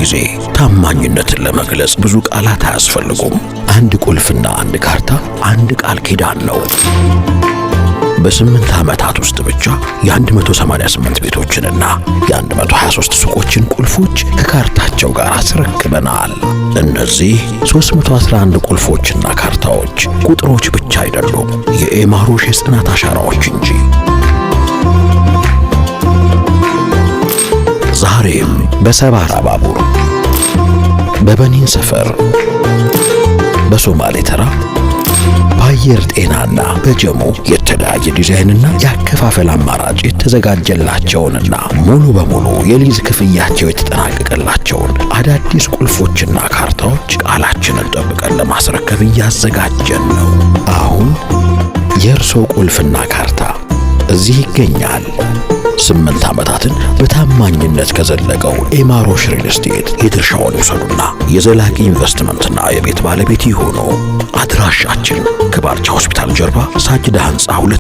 ጊዜ ታማኝነትን ለመግለጽ ብዙ ቃላት አያስፈልጉም። አንድ ቁልፍና አንድ ካርታ አንድ ቃል ኪዳን ነው። በ8 ዓመታት ውስጥ ብቻ የ188 ቤቶችንና የ123 ሱቆችን ቁልፎች ከካርታቸው ጋር አስረክበናል። እነዚህ 311 ቁልፎችና ካርታዎች ቁጥሮች ብቻ አይደሉም፣ የኤማሮሽ የጽናት አሻራዎች እንጂ። ዛሬም በሰባራ ባቡር፣ በበኒን ሰፈር፣ በሶማሌ ተራ፣ በአየር ጤናና በጀሞ የተለያየ ዲዛይንና የአከፋፈል አማራጭ የተዘጋጀላቸውንና ሙሉ በሙሉ የሊዝ ክፍያቸው የተጠናቀቀላቸውን አዳዲስ ቁልፎችና ካርታዎች ቃላችንን ጠብቀን ለማስረከብ እያዘጋጀን ነው። አሁን የእርሶ ቁልፍና ካርታ እዚህ ይገኛል። 8 ዓመታትን በታማኝነት ከዘለቀው ኤማሮሽ ሪል ስቴት የድርሻውን ይውሰዱና የዘላቂ ኢንቨስትመንትና የቤት ባለቤት ይሁኑ። አድራሻችን ከባልቻ ሆስፒታል ጀርባ፣ ሳጅዳ ህንፃ።